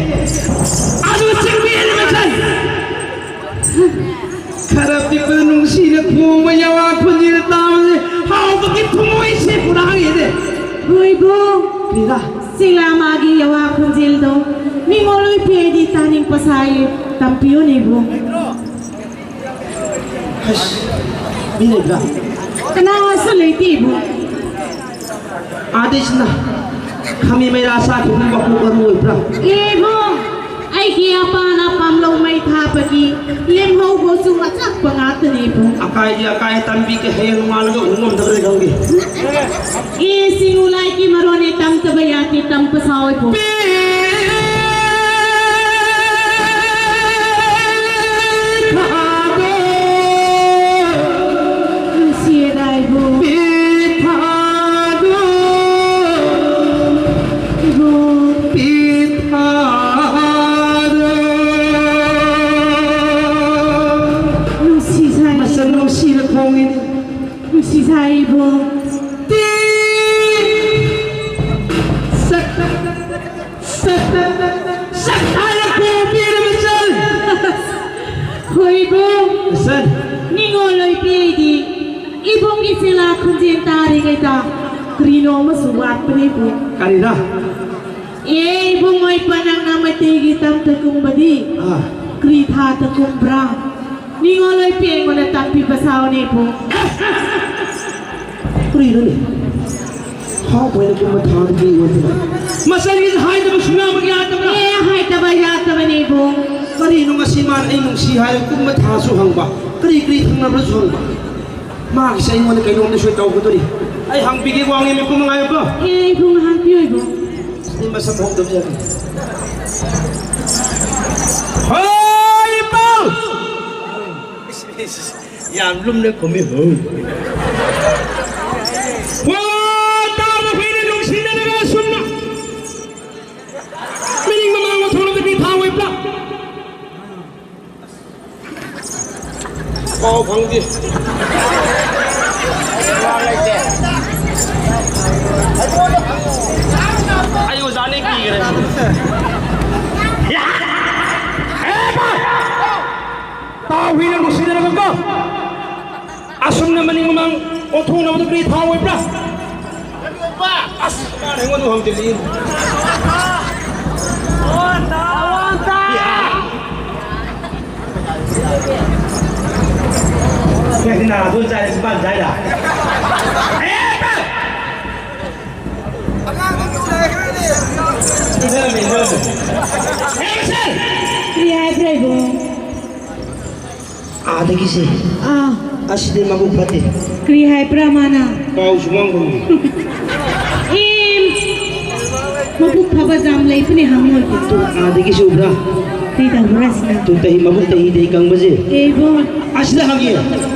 ꯑꯗꯨ ꯆꯤꯡꯕꯤꯔꯤꯕ ꯈꯟ꯫ ꯈꯔ ꯄꯤꯛꯄꯗ ꯅꯨꯡꯁꯤꯅ ꯈꯣꯡꯕ ꯌꯥꯋꯥ ꯈꯣꯟꯖꯦꯜ ꯇꯥꯕꯁꯦ ꯍꯥꯎꯕꯒꯤ ꯊꯃꯣꯏꯁꯦ ꯄꯨꯔꯥ ꯍꯥꯡꯉꯤꯅꯦ꯫ ꯍꯣꯏꯕꯣ꯫ ꯀꯔꯤꯔꯥ? ꯁꯤꯂꯥ ꯃꯥꯒꯤ ꯌꯥꯋꯥ ꯈꯣꯟꯖꯦꯜꯗꯣ ꯃꯤꯉꯣꯟ ꯂꯣꯏ ꯄꯦꯗꯤ ꯇꯥꯅꯤꯡꯕ ꯁꯥꯏꯌꯦ꯫ ꯇꯝꯕꯤꯌꯨꯅꯦ ꯏꯕꯨꯡ꯫ ꯑꯁ, ꯃꯤ ꯂꯩꯕ꯭ꯔꯥ? ꯀꯅꯥꯁꯨ ꯂꯩꯇꯦ ꯏꯕꯨꯡ꯫ ꯑꯥꯗꯩꯁꯤꯅ ꯈꯥꯃꯤ ꯃꯩꯔꯥ ꯆꯥꯈꯤꯕ ꯃꯀꯣꯛ ꯃꯔꯨ ꯑꯣꯏꯕ꯭ꯔꯥ? ꯏꯕꯨꯡ, ꯑꯩꯒꯤ ꯑꯄꯥꯅ ꯄꯥꯝꯂꯧ ꯃꯩ ꯊꯥꯕꯒꯤ ꯂꯦꯝꯍꯧꯕꯁꯨ ꯑꯆꯥꯛꯄ ꯉꯥꯛꯇꯅꯤ ꯏꯕꯨꯡ꯫ ꯑꯀꯥꯏꯗꯤ ꯑꯀꯥꯏ ꯇꯝꯕꯤꯒꯦ, ꯍꯌꯦꯡ ꯅꯣꯡꯉꯥꯜꯂꯒ ꯎ ꯉꯝꯗꯕ꯭ꯔꯥ ꯈꯪꯗꯦ꯫ ꯏꯁꯤꯡ ꯎꯂꯥꯏꯒꯤ ꯃꯔꯣꯟꯅꯤ ꯇꯝꯗꯕ ꯌꯥꯗꯦ, ꯇꯝꯕ ꯁꯥꯎ ꯏꯕꯨꯡ꯫ ꯅꯨꯡꯁꯤꯌꯦꯗ ꯏꯕꯨꯡ꯫ ꯏꯕꯨꯡ꯫ ꯅꯨꯡꯁꯤꯖꯥꯏ꯫ ꯃꯁꯛ ꯅꯨꯡꯁꯤꯅ ꯈꯣꯡꯉꯤꯅꯤ꯫ ꯅꯨꯡꯁꯤꯖꯥꯏ ꯏꯕꯨꯡ꯫ ꯇꯤ꯫ ꯁꯛ-, ꯁꯛ-, ꯁꯛ ꯊꯥꯔꯛꯄ ꯄꯤꯔꯕ ꯆꯜ꯫ ꯍꯣꯏ ꯏꯕꯨꯡ꯫ ꯁꯟ꯫ ꯅꯤꯡꯉꯣꯜ ꯑꯣꯏꯕꯤ ꯑꯩꯗꯤ ꯏꯕꯨꯡꯒꯤ ꯁꯤꯂꯥ ꯈꯣꯟꯖꯦꯜ ꯇꯥꯔꯤꯉꯩꯗ ꯀꯔꯤꯅꯣ ꯑꯃꯁꯨ ꯋꯥꯠꯄꯅꯦ ꯏꯕꯨꯡ꯫ ꯀꯔꯤꯔꯥ? ꯑꯦ ꯏꯕꯨꯡ ꯑꯣꯏꯕ, ꯅꯪꯅ ꯃꯩꯇꯩꯒꯤ ꯇꯝꯇ ꯀꯨꯝꯕꯗꯤ ꯑꯥ꯫ ꯀꯔꯤ ꯊꯥꯗ ꯀꯨꯝꯕ꯭ꯔꯥ? ꯅꯤꯡꯉꯣꯜ ꯑꯣꯏꯕꯤ ꯑꯩꯉꯣꯟꯗ ꯇꯥꯛꯄꯤꯕ ꯁꯥꯎꯅꯦ ꯏꯕꯨꯡ꯫ ꯀꯔꯤꯅꯣꯅꯦ? ꯍꯥꯎꯕ ꯑꯣꯏꯅ ꯀꯨꯝꯕ ꯊꯥꯗ ꯀꯔꯤ ꯑꯣꯏꯗꯣꯏꯅꯣ? ꯃꯆꯜꯒꯤꯁꯨ ꯍꯥꯏꯗꯕ ꯁꯨꯡꯌꯥꯃꯛ ꯌꯥꯗꯕ꯭ꯔꯥ? ꯑꯦ, ꯍꯥꯏꯗꯕ ꯌꯥꯗꯕꯅꯦ ꯏꯕꯨꯡ꯫ ꯀꯔꯤꯅꯣ ꯉꯁꯤ ꯃꯥꯅ ꯑꯩ ꯅꯨꯡꯁꯤ ꯍꯥꯏꯔ ꯀꯨꯝꯕ ꯊꯥꯁꯨ ꯍꯪꯕ? ꯀꯔꯤ ꯀꯔꯤ ꯊꯨꯡꯅꯕ꯭ꯔꯁꯨ ꯍꯪꯕ? ꯃꯥꯒꯤꯁꯦ ꯑꯩꯉꯣꯟꯗ ꯀꯩꯅꯣꯝꯗꯤ ꯁꯣꯏ ꯇꯧꯒꯗꯣꯔꯤ꯫ ꯑꯩ ꯍꯪꯕꯤꯒꯦ, ꯋꯥꯡꯉꯦ ꯃꯤꯀꯨꯝ ꯉꯥꯏꯌꯨꯀꯣ꯫ ꯑꯦ, ꯏꯕꯨꯡ, ꯍꯪꯕꯤꯌꯨ ꯏꯕꯨꯡ꯫ ꯑꯩ ꯃꯁꯛ ꯈꯪꯗꯕ ꯌꯥꯗꯦ꯫ ꯍꯣꯏ, ꯏꯄꯥꯎ! ꯌꯥꯝ ꯂꯨꯝꯅ ꯈꯨꯝꯃꯤ, ꯍꯣꯏ꯫ ꯍꯣꯏ, ꯇꯥꯕ ꯐꯩꯅ ꯄꯥꯎ ꯐꯪꯗꯦ꯫ ꯑꯩ ꯑꯣꯖꯥꯅꯦ ꯀꯤꯈ꯭ꯔꯦ꯫ ꯇꯥꯎ ꯍꯨꯏꯅ ꯅꯨꯡꯁꯤꯅꯔꯒꯀꯣ꯫ ꯑꯁꯨꯝꯅ ꯃꯅꯤꯡ ꯃꯃꯥꯡ ꯑꯣꯟꯊꯣꯛꯅꯕꯗ ꯀꯔꯤ ꯊꯥꯎ ꯑꯣꯏꯕ꯭ꯔꯥ? ꯑꯁ, ꯃꯥꯅ ꯑꯩꯉꯣꯟꯗ ꯍꯪꯖꯤꯜꯂꯤ꯫ ꯀꯩꯅꯣ ꯑꯗꯨ ꯆꯥꯏ, ꯁꯨꯄꯥꯟ ꯆꯥꯏꯔ? ꯀꯔꯤ ꯍꯥꯏꯕ꯭ꯔꯥ ꯏꯕꯨꯡ? ꯑꯥꯗꯒꯤꯁꯦ꯫ ꯑꯥ꯫ ꯑꯁꯤꯗꯤ ꯃꯕꯨꯛ ꯐꯠꯇꯦ꯫ ꯀꯔꯤ ꯍꯥꯏꯕ꯭ꯔꯥ ꯃꯥꯅ? ꯄꯥꯎꯁꯨ ꯉꯥꯡꯕ ꯉꯝꯗꯦ꯫ ꯑꯦ, ꯃꯕꯨꯛ ꯐꯕ ꯖꯥꯝ ꯂꯩꯕꯅꯦ, ꯍꯪꯉꯣ꯫ ꯇꯨ ꯑꯥꯗꯒꯤꯁꯨ ꯎꯕ꯭ꯔꯥ? ꯀꯔꯤ ꯇꯧꯕ꯭ꯔꯥ ꯁꯤꯅ? ꯇꯨ ꯇꯩ, ꯃꯕꯨꯛ ꯇꯩ ꯇꯩ ꯀꯪꯕꯁꯦ꯫ ꯑꯦ, ꯏꯕꯣ꯫ ꯑꯁꯤꯗ ꯍꯪꯉꯦ꯫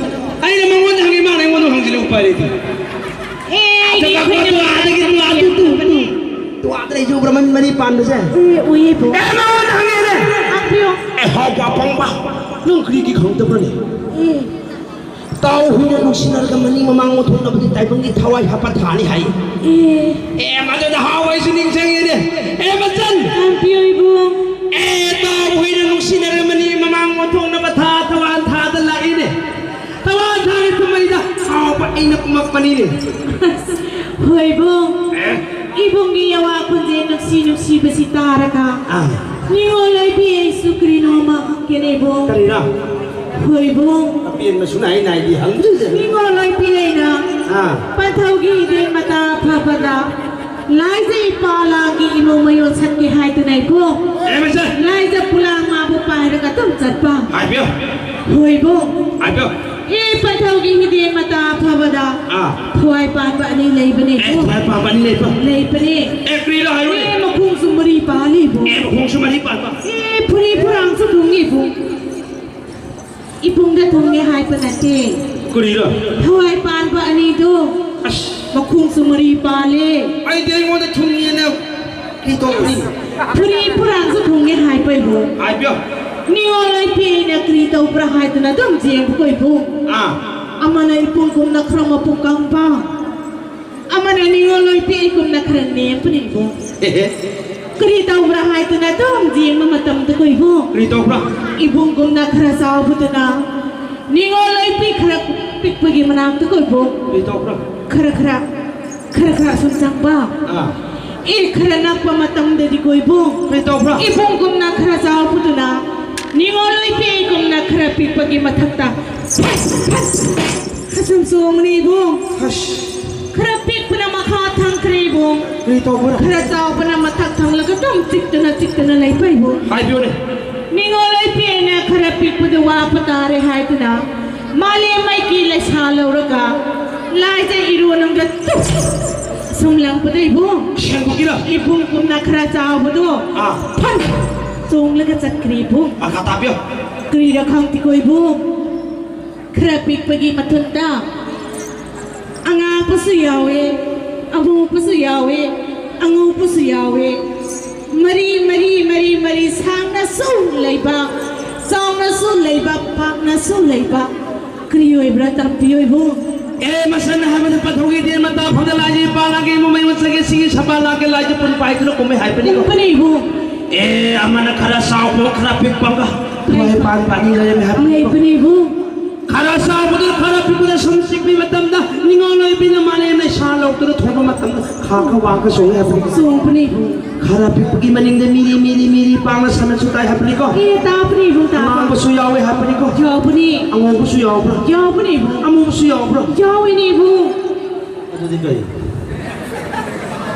ꯑꯩꯅ ꯃꯉꯣꯟꯗ ꯍꯪꯉꯦ, ꯃꯥꯅ ꯑꯩꯉꯣꯟꯗ ꯍꯪꯖꯤꯜꯂꯦ, ꯎꯄꯥꯏ ꯂꯩꯇꯦ꯫ ꯑꯦ, ꯑꯗꯨꯒ ꯑꯩꯈꯣꯏꯅ ꯇꯨ ꯑꯥꯗꯒꯤ, ꯇꯨ ꯑꯥ, ꯇꯨ, ꯇꯨ, ꯇꯨ꯫ ꯇꯨ ꯑꯥꯗ ꯂꯩꯁꯦ ꯎꯕ꯭ꯔꯥ? ꯃꯅꯤ, ꯃꯅꯤ ꯄꯥꯟꯕꯁꯦ? ꯎꯏ, ꯎꯏꯌꯦ, ꯏꯕꯣ꯫ ꯑꯦ, ꯃꯉꯣꯟꯗ ꯍꯪꯉꯦꯅꯦ꯫ ꯍꯪꯕꯤꯌꯣ꯫ ꯑꯦ, ꯍꯥꯏꯕ ꯑꯄꯪꯕ꯫ ꯅꯪ ꯀꯔꯤꯒꯤ ꯈꯪꯗꯕ꯭ꯔꯅꯦ? ꯑꯦ꯫ ꯇꯥꯎ ꯍꯨꯏꯅ ꯅꯨꯡꯁꯤꯅꯔꯒ ꯃꯅꯤꯡ ꯃꯃꯥꯡ ꯑꯣꯟꯊꯣꯛꯅꯕꯗꯤ ꯇꯥꯏꯕꯪꯒꯤ ꯊꯋꯥꯏ ꯍꯥꯞꯄ ꯊꯥꯅꯤ ꯍꯥꯏ꯫ ꯑꯦ꯫ ꯑꯦ, ꯃꯗꯨꯗ ꯍꯥꯎ ꯑꯩꯁꯨ ꯅꯤꯡꯁꯤꯡꯉꯤꯅꯦ꯫ ꯑꯦ, ꯃꯆꯟ꯫ ꯍꯪꯕꯤꯌꯣ, ꯏꯕꯣ꯫ ꯑꯦ, ꯇꯥꯎ ꯍꯨꯏꯅ ꯅꯨꯡꯁꯤꯅꯔꯒ ꯃꯅꯤꯡ ꯃꯃꯥꯡ ꯑꯣꯟꯊꯣꯛꯅꯕ ꯊꯥ ꯊꯋꯥꯟ ꯊꯥꯗ ꯂꯥꯛꯏꯅꯦ꯫ ꯊꯋꯥꯟ ꯊꯥꯒꯤ ꯀꯨꯝꯍꯩꯗ ꯍꯥꯎꯕ ꯑꯩꯅ ꯀꯨꯝꯃꯛꯄꯅꯤꯅꯦ꯫ ꯍꯣꯏꯕꯣ꯫ ꯑꯦ? ꯏꯕꯨꯡꯒꯤ ꯌꯥꯋꯥ ꯈꯣꯟꯖꯦꯜ ꯅꯨꯡꯁꯤ ꯅꯨꯡꯁꯤꯕꯁꯤ ꯇꯥꯔꯒ ꯑꯥ꯫ ꯅꯤꯉꯣꯜ ꯑꯣꯏꯕꯤ ꯑꯩꯁꯨ ꯀꯔꯤꯅꯣꯃ ꯍꯪꯒꯦꯅꯦꯕꯣ꯫ ꯀꯔꯤꯔꯥ? ꯍꯣꯏꯕꯣ꯫ ꯑꯄꯦꯟꯕꯁꯨ ꯅꯥꯏ ꯅꯥꯏꯗꯤ ꯍꯪꯗ꯭ꯔꯤꯁꯦ꯫ ꯅꯤꯉꯣꯜ ꯑꯣꯏꯕꯤ ꯑꯩꯅ ꯑꯥ꯫ ꯄꯟꯊꯧꯒꯤ ꯏꯗꯦꯟ ꯃꯇꯥ ꯐꯕꯗ ꯂꯥꯏꯖ ꯏꯄꯥꯂꯥꯒꯤ ꯏꯃꯧ ꯃꯌꯣꯜ ꯁꯠꯀꯦ ꯍꯥꯏꯗꯨꯅ ꯏꯕꯣ꯫ ꯑꯦ, ꯃꯆꯥ꯫ ꯂꯥꯏꯖ ꯄꯨꯂꯥꯡ ꯃꯥꯕꯨ ꯄꯥꯏꯔꯒ ꯑꯗꯨꯝ ꯆꯠꯄ꯫ ꯍꯥꯏꯕꯤꯌꯨ꯫ ꯍꯣꯏꯕꯣ꯫ ꯍꯥꯏꯕꯤꯌꯨ꯫ ꯑꯦ, ꯄꯟꯊꯧꯒꯤ ꯍꯤꯗꯦꯟ ꯃꯇꯥ ꯐꯕꯗ ꯑꯥ꯫ ꯊꯋꯥꯏ ꯄꯥꯟꯕ ꯑꯅꯤ ꯂꯩꯕꯅꯦ꯫ ꯑꯦ, ꯊꯋꯥꯏ ꯄꯥꯟꯕ ꯑꯅꯤ ꯂꯩꯕ? ꯂꯩꯕꯅꯦ꯫ ꯑꯦ, ꯀꯔꯤꯅꯣ ꯍꯥꯏꯔꯨꯅꯦ? ꯑꯦ, ꯃꯈꯣꯡꯁꯨ ꯃꯔꯤ ꯄꯥꯜꯂꯤꯕꯣ꯫ ꯑꯦ, ꯃꯈꯣꯡꯁꯨ ꯃꯔꯤ ꯄꯥꯟꯕ? ꯑꯦ, ꯐꯨꯔꯤ ꯐꯨꯔꯥꯡꯁꯨ ꯊꯨꯡꯉꯤꯕꯣ꯫ ꯏꯕꯨꯡꯗ ꯊꯨꯡꯉꯦ ꯍꯥꯏꯕ ꯅꯠꯇꯦ꯫ ꯀꯔꯤꯔꯣ? ꯊꯋꯥꯏ ꯄꯥꯟꯕ ꯑꯅꯤꯗꯣ꯫ ꯑꯁ꯫ ꯃꯈꯣꯡꯁꯨ ꯃꯔꯤ ꯄꯥꯜꯂꯦ꯫ ꯑꯩꯗꯤ ꯑꯩꯉꯣꯟꯗ ꯊꯨꯡꯉꯦꯅ ꯀꯩ ꯇꯧꯕꯅꯤ? ꯐꯨꯔꯤ ꯐꯨꯔꯥꯟꯁꯨ ꯊꯨꯡꯉꯦ ꯍꯥꯏꯕꯩꯕꯨ꯫ ꯍꯥꯏꯕꯤꯌꯣ꯫ ꯅꯤꯉꯣꯜ ꯂꯣꯏꯄꯤ ꯑꯩꯅ ꯀꯔꯤ ꯇꯧꯕ꯭ꯔꯥ ꯍꯥꯏꯗꯨꯅ ꯑꯗꯨꯝ ꯌꯦꯡꯕꯀꯣ ꯏꯕꯨꯡ꯫ ꯑꯥ꯫ ꯑꯃꯅ ꯏꯕꯨꯡꯒꯨꯝꯅ ꯈꯔ ꯃꯄꯨꯛ ꯀꯪꯕ, ꯑꯃꯅ ꯅꯤꯉꯣꯜ ꯂꯣꯏꯄꯤ ꯑꯩꯒꯨꯝꯅ ꯈꯔ ꯅꯦꯝꯕꯅꯤ ꯏꯕꯨꯡ꯫ ꯀꯔꯤ ꯇꯧꯕ꯭ꯔꯥ ꯍꯥꯏꯗꯨꯅ ꯑꯗꯨꯝ ꯌꯦꯡꯕ ꯃꯇꯝꯗꯀꯣ ꯏꯕꯨꯡ꯫ ꯀꯔꯤ ꯇꯧꯕ꯭ꯔꯥ? ꯏꯕꯨꯡꯒꯨꯝꯅ ꯈꯔ ꯆꯥꯎꯕꯗꯨꯅ ꯅꯤꯉꯣꯜ ꯂꯣꯏꯄꯤ ꯈꯔ ꯄꯤꯛꯄꯒꯤ ꯃꯅꯥꯛꯇꯀꯣ ꯏꯕꯨꯡ꯫ ꯀꯔꯤ ꯇꯧꯕ꯭ꯔꯥ? ꯈꯔ ꯈꯔ ꯈꯔ ꯈꯔ ꯁꯨꯝ ꯆꯪꯕ꯫ ꯑꯥ꯫ ꯑꯦ, ꯈꯔ ꯅꯛꯄ ꯃꯇꯝꯗꯗꯤ ꯀꯣ ꯏꯕꯨꯡ꯫ ꯀꯔꯤ ꯇꯧꯕ꯭ꯔꯥ? ꯏꯕꯨꯡꯒꯨꯝꯅ ꯈꯔ ꯆꯥꯎꯕꯗꯨꯅ ꯅꯤꯉꯣꯜ ꯂꯣꯏꯄꯤꯒꯨꯝꯅ ꯈꯔ ꯄꯤꯛꯄꯒꯤ ꯃꯊꯛꯇ ꯐꯠ, ꯐꯠ, ꯈꯔ ꯁꯨꯝ ꯆꯣꯡꯉꯅꯤ ꯏꯕꯨꯡ꯫ ꯑꯁ꯫ ꯈꯔ ꯄꯤꯛꯄꯅ ꯃꯈꯥ ꯊꯪꯈ꯭ꯔꯦ ꯏꯕꯨꯡ꯫ ꯀꯔꯤ ꯇꯧꯕ꯭ꯔꯥ? ꯈꯔ ꯆꯥꯎꯕꯅ ꯃꯊꯛ ꯊꯪꯂꯒ ꯑꯗꯨꯝ ꯆꯤꯛꯇꯅ ꯆꯤꯛꯇꯅ ꯂꯩꯕ ꯏꯕꯨꯡ꯫ ꯍꯥꯏꯕꯤꯌꯨꯅꯦ꯫ ꯅꯤꯉꯣꯜ ꯂꯣꯏꯄꯤ ꯑꯩꯅ ꯈꯔ ꯄꯤꯛꯄꯗ ꯋꯥꯄ ꯇꯥꯔꯦ ꯍꯥꯏꯗꯨꯅ ꯃꯥꯂꯦꯝ ꯃꯩꯒꯤ ꯂꯩꯁꯥ ꯂꯧꯔꯒ ꯂꯥꯏꯖ ꯏꯔꯣ ꯅꯪꯒ ꯇꯨꯛ ꯁꯨꯝ ꯂꯪꯕꯗ ꯏꯕꯨꯡ꯫ ꯁꯦꯡꯕꯒꯤꯔ? ꯏꯕꯨꯡꯒꯨꯝꯅ ꯈꯔ ꯆꯥꯎꯕꯗꯣ ꯑꯥ꯫ ꯐꯟ ꯆꯣꯡꯂꯒ ꯆꯠꯈ꯭ꯔꯦ ꯏꯕꯨꯡ꯫ ꯃꯈꯥ ꯇꯥꯕꯤꯌꯨ꯫ ꯀꯔꯤꯔ ꯈꯪꯗꯦꯀꯣ ꯏꯕꯨꯡ꯫ ꯈꯔ ꯄꯤꯛꯄꯒꯤ ꯃꯊꯟꯇ ꯑꯉꯥꯡꯕꯁꯨ ꯌꯥꯎꯋꯦ, ꯑꯃꯨꯕꯁꯨ ꯌꯥꯎꯋꯦ, ꯑꯉꯧꯕꯁꯨ ꯌꯥꯎꯋꯦ꯫ ꯃꯔꯤ, ꯃꯔꯤ, ꯃꯔꯤ, ꯃꯔꯤ ꯁꯥꯡꯅꯁꯨ ꯂꯩꯕ, ꯆꯥꯎꯅꯁꯨ ꯂꯩꯕ, ꯄꯥꯛꯅꯁꯨ ꯂꯩꯕ꯫ ꯀꯔꯤ ꯑꯣꯏꯕ꯭ꯔꯥ ꯇꯝꯕꯤꯌꯣ ꯏꯕꯨꯡ? ꯑꯦ, ꯃꯁꯟ ꯍꯥꯏꯕꯗ ꯄꯟꯊꯧꯒꯤ ꯇꯦꯟ ꯃꯇꯥ ꯐꯥꯎꯗ ꯂꯥꯏꯖ ꯏꯄꯥ ꯂꯥꯛꯀꯦ, ꯃꯃꯩ ꯃꯆꯥꯒꯤ ꯁꯤꯒꯤ ꯁꯄꯥ ꯂꯥꯛꯀꯦ, ꯂꯥꯏꯖ ꯄꯨꯟ ꯄꯥꯏꯗꯨꯅ ꯀꯨꯝꯃꯦ ꯍꯥꯏꯕꯅꯤꯀꯣ꯫ ꯀꯨꯝꯕꯅꯤ ꯏꯕꯨꯡ꯫ ꯑꯦ, ꯑꯃꯅ ꯈꯔ ꯆꯥꯎꯕ, ꯈꯔ ꯄꯤꯛꯄ ꯑꯃꯒ ꯃꯥꯏ ꯄꯥꯟ ꯄꯥꯅꯤ ꯂꯩꯔꯝꯃꯦ ꯍꯥꯏꯕꯅꯤꯀꯣ꯫ ꯂꯩꯕꯅꯤ ꯏꯕꯨꯡ꯫ ꯈꯔ ꯆꯥꯎꯕꯗꯨ ꯈꯔ ꯄꯤꯛꯄꯗ ꯁꯨꯝ ꯆꯤꯛꯄꯤ ꯃꯇꯝꯗ ꯅꯤꯉꯣꯜ ꯂꯣꯏꯕꯤꯅ ꯃꯥꯂꯦꯝ ꯂꯩꯁꯥ ꯂꯧꯗꯨꯅ ꯊꯣꯡꯕ ꯃꯇꯝꯗ ꯈꯥ ꯈ ꯋꯥꯡ ꯈ ꯆꯣꯡꯉꯦ ꯍꯥꯏꯕꯅꯤꯀꯣ꯫ ꯆꯣꯡꯕꯅꯤ ꯏꯕꯨꯡ꯫ ꯈꯔ ꯄꯤꯛꯄꯒꯤ ꯃꯅꯤꯡꯗ ꯃꯤꯔꯤ ꯃꯤꯔꯤ ꯃꯤꯔꯤ ꯄꯥꯡꯅ ꯁꯥꯟꯅꯁꯨ ꯇꯥꯏ ꯍꯥꯏꯕꯅꯤꯀꯣ꯫ ꯑꯦ, ꯇꯥꯕꯅꯤ ꯏꯕꯨꯡ, ꯇꯥꯕꯅꯤ꯫ ꯑꯉꯥꯡꯕꯁꯨ ꯌꯥꯎꯋꯦ ꯍꯥꯏꯕꯅꯤꯀꯣ꯫ ꯌꯥꯎꯕꯅꯤ꯫ ꯑꯉꯧꯕꯁꯨ ꯌꯥꯎꯕ꯭ꯔꯥ? ꯌꯥꯎꯕꯅꯤ ꯏꯕꯨꯡ꯫ ꯑꯃꯨꯕꯁꯨ ꯌꯥꯎꯕ꯭ꯔꯥ? ꯌꯥꯎꯋꯤꯅꯦ ꯏꯕꯨꯡ꯫ ꯑꯗꯨꯗꯤ ꯀꯔꯤ?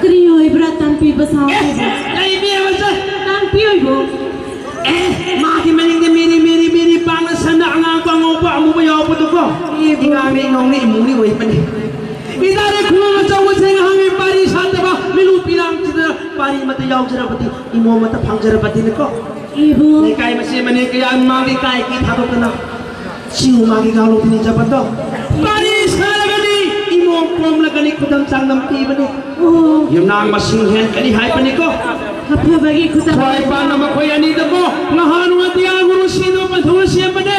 ꯀꯔꯤ ꯑꯣꯏꯕ꯭ꯔꯥ ꯇꯝꯄꯤꯕ ꯁꯥꯎ? ꯑꯦ, ꯂꯩꯕꯤ ꯑꯃꯁꯦ꯫ ꯇꯝꯄꯤ ꯑꯣꯏꯕꯨꯡ꯫ ꯑꯦ, ꯃꯥꯒꯤ ꯃꯅꯤꯡꯗ ꯃꯤꯔꯤ ꯃꯤꯔꯤ ꯃꯤꯔꯤ ꯄꯥꯡꯅ ꯁꯟꯅ ꯑꯉꯥꯡꯕ ꯑꯉꯧꯕ ꯑꯃꯨꯕ ꯌꯥꯎꯕꯗꯨꯀꯣ꯫ ꯏꯕꯨꯡ꯫ ꯏꯉꯥꯡꯅꯤ ꯏꯉꯧꯅꯤ ꯏꯃꯨꯡꯅꯤ ꯑꯣꯏꯕꯅꯤ꯫ ꯏꯗꯥꯔꯦ ꯈꯨꯡꯒꯪ ꯑꯆꯧꯕꯁꯦ ꯉꯍꯥꯡꯒꯤ ꯄꯥꯔꯤ ꯁꯥꯗꯕ ꯃꯤꯂꯨ ꯄꯤꯔꯥꯡꯁꯤꯗ ꯄꯥꯔꯤ ꯑꯃꯠꯇ ꯌꯥꯎꯖꯔꯕꯗꯤ ꯏꯃꯣ ꯑꯃꯠꯇ ꯐꯪꯖꯔꯕꯗꯤꯅꯀꯣ꯫ ꯏꯕꯨꯡ꯫ ꯂꯩꯀꯥꯏ ꯃꯆꯦ ꯃꯅꯦ ꯀꯌꯥ ꯃꯥꯒꯤ ꯀꯥꯏ ꯀꯤ ꯊꯥꯗꯣꯛꯇꯅ ꯁꯤꯡ ꯃꯥꯒꯤ ꯒꯥꯂꯣ ꯊꯤꯅꯤ ꯆꯠꯄꯗꯣ꯫ ꯄꯥꯔꯤ ꯁꯥꯔꯒꯅꯤ ꯏꯃꯣ ꯄꯣꯝꯂꯒꯅꯤ ꯈꯨꯗꯝ ꯆꯥꯡꯗꯝ ꯄꯤꯕꯅꯤ꯫ ꯑꯣ꯫ ꯌꯨꯝꯅꯥꯡ ꯃꯁꯤꯡ ꯍꯦꯟꯒꯅꯤ ꯍꯥꯏꯕꯅꯤꯀꯣ꯫ ꯑꯐꯕꯒꯤ ꯈꯨꯗꯝ꯫ ꯈ꯭ꯋꯥꯏ ꯄꯥꯟꯅ ꯃꯈꯣꯏ ꯑꯅꯤꯗꯀꯣ ꯅꯍꯥꯟ ꯋꯥꯇꯤꯌꯥ ꯁꯤꯅꯣ ꯄꯟꯊꯧꯅ ꯁꯦꯝꯕꯅꯦ꯫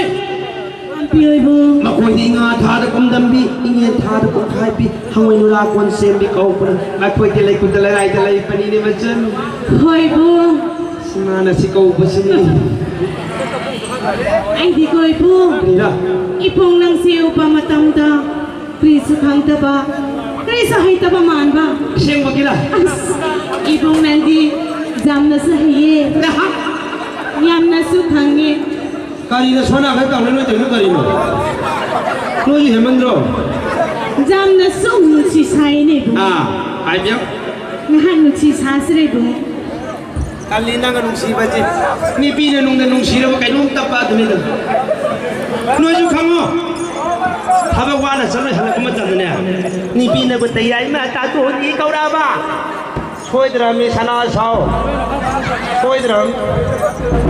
ꯄꯥꯝꯕꯤ ꯑꯣꯏꯕꯨ꯫ ꯃꯈꯣꯏꯗꯤ ꯏꯉꯥ ꯊꯥꯗ ꯀꯨꯝꯗꯝꯕꯤ, ꯏꯉꯦꯟ ꯊꯥꯗ ꯀꯨꯝꯈꯥꯏꯕꯤ, ꯍꯋꯥꯏ ꯅꯨꯔꯥ ꯀꯣꯟ ꯁꯦꯝꯕꯤ ꯀꯧꯕꯅ꯫ ꯃꯈꯣꯏꯗꯤ ꯂꯩꯀꯨꯠꯇ ꯂꯩꯔꯥꯏꯗ ꯂꯩꯕꯅꯤꯅꯦ ꯃꯆꯟ꯫ ꯍꯣꯏꯕꯨ꯫ ꯁꯤꯃꯥꯅ ꯁꯤ ꯀꯧꯕꯁꯤꯅꯤ꯫ ꯑꯩꯗꯤ ꯀꯣꯏꯕꯨ꯫ ꯀꯔꯤꯔꯥ? ꯏꯕꯨꯡ ꯅꯪꯁꯤ ꯎꯕ ꯃꯇꯝꯗ ꯀꯔꯤꯁꯨ ꯈꯪꯗꯕ, ꯀꯔꯤꯁꯨ ꯍꯩꯇꯕ ꯃꯥꯟꯕ꯫ ꯑꯁꯦꯡꯕꯒꯤꯔꯥ? ꯑꯁ, ꯏꯕꯨꯡ ꯅꯪꯗꯤ ꯌꯥꯝꯅꯁꯨ ꯍꯩꯌꯦ, ꯌꯥꯝꯅꯁꯨ ꯈꯪꯉꯦ꯫ ꯀꯔꯤꯅꯣ ꯁꯣꯅꯥꯈꯩ ꯇꯧꯔꯦ ꯅꯣꯏ ꯇꯧꯔꯤꯗꯣ ꯀꯔꯤꯅꯣ? ꯅꯣꯏꯁꯨ ꯍꯦꯟꯃꯟꯗ꯭ꯔꯣ? ꯌꯥꯝꯅꯁꯨ ꯅꯨꯡꯁꯤ ꯁꯥꯏꯅꯦ ꯏꯕꯨꯡ꯫ ꯑꯥ, ꯍꯥꯏꯕꯤꯌꯨ꯫ ꯉꯥꯏꯍꯥꯛ ꯅꯨꯡꯁꯤ ꯁꯥꯁꯤꯔꯦ ꯏꯕꯨꯡ꯫ ꯀꯜꯂꯤ ꯅꯪꯒ ꯅꯨꯡꯁꯤꯕꯁꯦ꯫ ꯅꯨꯄꯤꯅ ꯅꯨꯡꯗ ꯅꯨꯡꯁꯤꯔꯕ ꯀꯩꯅꯣꯝ ꯇꯞꯄ ꯑꯗꯨꯅꯤꯗ꯫ ꯅꯣꯏꯁꯨ ꯈꯪꯉꯣ꯫ ꯊꯕꯛ ꯋꯥꯅ ꯆꯠꯂꯣꯏ ꯍꯜꯂꯛꯄ ꯃꯇꯝꯗꯅꯦ꯫ ꯅꯨꯄꯤꯅꯕꯨ ꯇꯌꯥꯏꯃ ꯇꯥꯇꯣꯟꯒꯤ ꯀꯧꯔꯛꯑꯕ꯫ ꯁꯣꯏꯗ꯭ꯔꯕꯅꯤ ꯁꯅꯥ ꯁꯥꯎ꯫ ꯁꯣꯏꯗ꯭ꯔꯕꯅꯤ꯫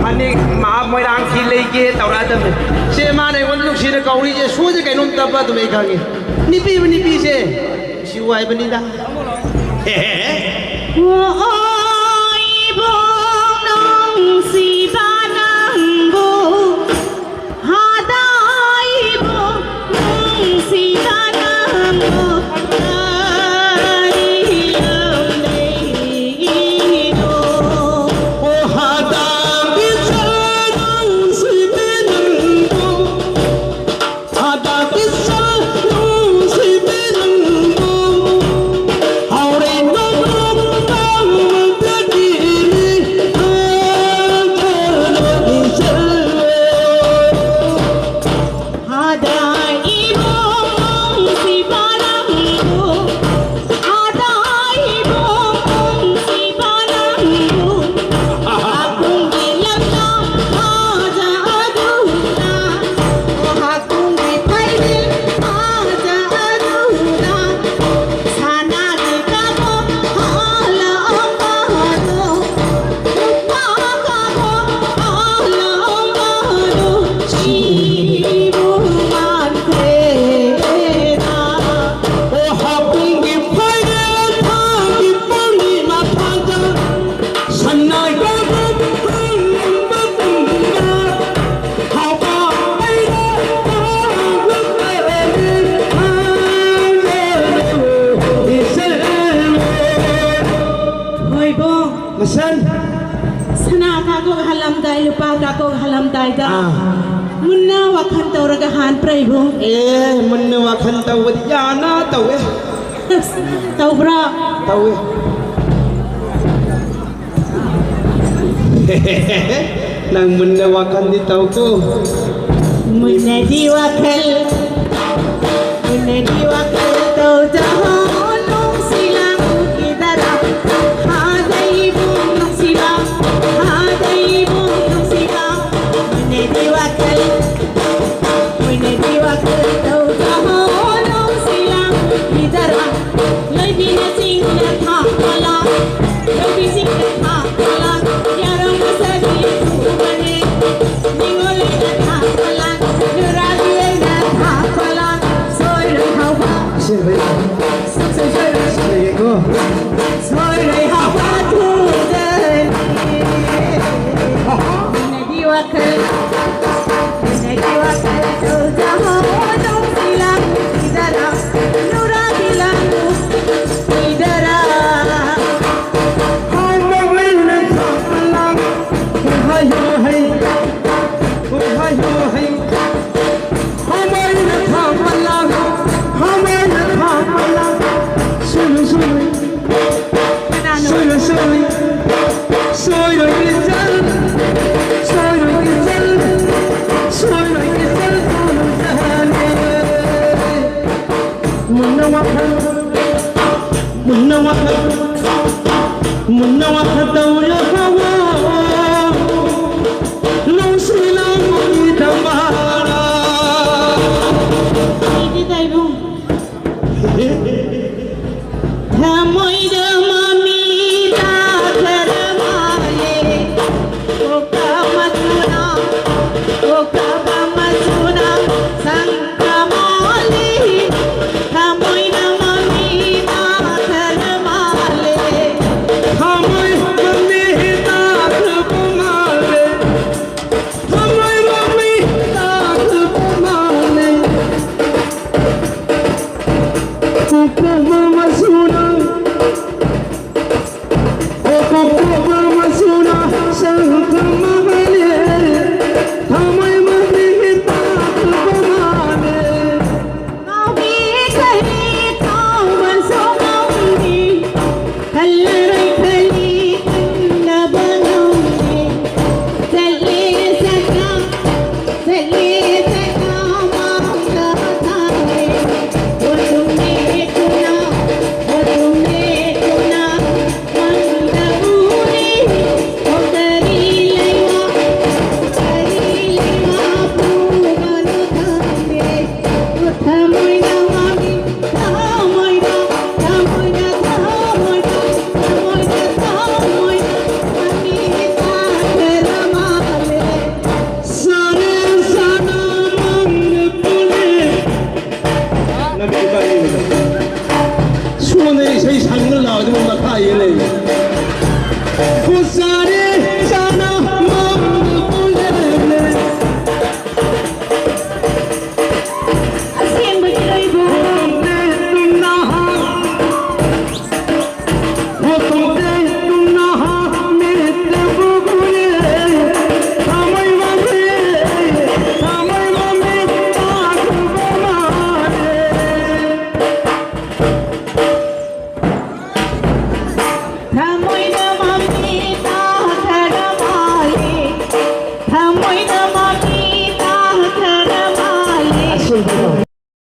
ꯐꯅꯦꯛ ꯃꯍꯥꯛ ꯃꯣꯏꯔꯥꯡ ꯐꯤ ꯂꯩꯒꯦ ꯇꯧꯔꯛꯑꯗꯕꯅꯤ꯫ ꯁꯦ ꯃꯥꯅ ꯑꯩꯉꯣꯟꯗ ꯅꯨꯡꯁꯤꯅ ꯀꯧꯔꯤꯁꯦ ꯁꯣꯏꯗ ꯀꯩꯅꯣꯝ ꯇꯞꯄ ꯑꯗꯨꯝ ꯑꯩ ꯈꯪꯉꯤ꯫ ꯅꯨꯄꯤꯕꯨ ꯅꯨꯄꯤꯁꯦ ꯅꯨꯡꯁꯤꯌꯨ ꯍꯥꯏꯕꯅꯤꯗ꯫ ꯃꯁꯟ꯫ ꯁꯅꯥ ꯀꯥꯡꯀꯣꯛ ꯍꯜꯂꯝꯗꯥꯏ, ꯂꯨꯄꯥ ꯀꯥꯡꯀꯣꯛ ꯍꯜꯂꯝꯗꯥꯏꯗ ꯑꯥ꯫ ꯃꯨꯟꯅ ꯋꯥꯈꯜ ꯇꯧꯔꯒ ꯍꯥꯟꯕ꯭ꯔꯥ ꯏꯕꯨꯡ? ꯑꯦ, ꯃꯨꯟꯅ ꯋꯥꯈꯜ ꯇꯧꯕꯗꯤ ꯌꯥꯅ ꯇꯧꯋꯦ꯫ ꯇꯧꯕ꯭ꯔꯥ? ꯇꯧꯋꯦ꯫ ꯅꯪ ꯃꯨꯟꯅ ꯋꯥꯈꯜꯗꯤ ꯇꯧꯀꯣ꯫ ꯃꯨꯟꯅꯗꯤ ꯋꯥꯈꯜ, ꯃꯨꯟꯅꯗꯤ ꯋꯥꯈꯜ ꯇꯧꯖꯍꯧ ꯅꯨꯡꯁꯤ ꯂꯥꯡꯕꯨ ꯀꯤꯗꯔꯥ꯫ ꯍꯥꯗꯩꯕꯨ ꯅꯨꯡꯁꯤꯕ, ꯍꯥꯗꯩꯕꯨ ꯅꯨꯡꯁꯤꯕ꯫ ꯃꯨꯟꯅꯗꯤ ꯋꯥꯈꯜ, ꯃꯨꯟꯅꯗꯤ ꯋꯥꯈꯜ ꯇꯧꯖꯍꯧ ꯅꯨꯡꯁꯤ ꯂꯥꯡꯕꯨ ꯀꯤꯗꯔꯥ꯫ ꯂꯣꯏꯕꯤꯅ ꯆꯤꯡꯗ ꯊꯥꯡꯒꯠꯂ, ꯂꯣꯏꯕꯤ ꯆꯤꯡꯗ ꯊꯥꯡꯒꯠꯂ, ꯌꯥꯔꯧ ꯃꯁꯛ ꯌꯦꯡꯊꯣꯛꯎꯕꯅꯦ꯫ ꯅꯤꯉꯣꯜ ꯑꯩꯅ ꯊꯥꯡꯒꯠꯂ, ꯅꯨꯔꯥꯕꯤ ꯑꯩꯅ ꯊꯥꯡꯒꯠꯂ, ꯁꯣꯏꯔꯣꯏ ꯍꯥꯎꯕ꯫ ꯑꯁꯦꯡꯕꯩ? ꯁꯨꯡꯁꯣꯏ ꯁꯣꯏꯔꯣꯏ꯫ ꯑꯁꯦꯡꯕꯩꯀꯣ? ꯁꯣꯏꯔꯣꯏ ꯍꯥꯎꯕ ꯊꯨꯗꯅꯤ꯫ ꯅꯪꯒꯤ ꯋꯥꯈꯜ, ꯅꯪꯒꯤ ꯋꯥꯈꯜ ꯇꯧꯖꯍꯧ ꯅꯨꯡꯁꯤ ꯂꯥꯡꯕꯨ ꯀꯤꯗꯔꯥ꯫ ꯅꯨꯔꯥꯕꯤ ꯂꯥꯡꯕꯨ ꯀꯤꯗꯔꯥ꯫ ꯀꯅꯥꯅꯣ? ꯃꯨꯟꯅ ꯋꯥꯈꯜ, ꯃꯨꯟꯅ ꯋꯥꯈꯜ, ꯃꯨꯟꯅ ꯋꯥꯈꯜ ꯇꯧꯔꯦ ꯍꯥꯏꯕ꯫ ꯅꯨꯡꯁꯤ ꯂꯥꯡꯕꯒꯤꯗꯃꯛ꯫ ꯑꯩꯗꯤ ꯇꯥꯏꯕꯨꯡ꯫ ꯊꯃꯣꯏꯗ ꯃꯃꯤ ꯇꯥꯈ꯭ꯔ ꯃꯥꯜꯂꯦ꯫ ꯀꯣꯛꯇ ꯃꯆꯨꯅ, ꯀꯣꯛꯇ ꯃꯆꯨꯅ ꯁꯪ ꯊꯃꯣꯏ, ꯊꯃꯣꯏꯅ ꯃꯃꯤ ꯇꯥꯈ꯭ꯔ ꯃꯥꯜꯂꯦ꯫ ꯊꯃꯣꯏ ꯃꯃꯤ ꯇꯥ- ꯌꯦ ꯂꯩꯔꯦ꯫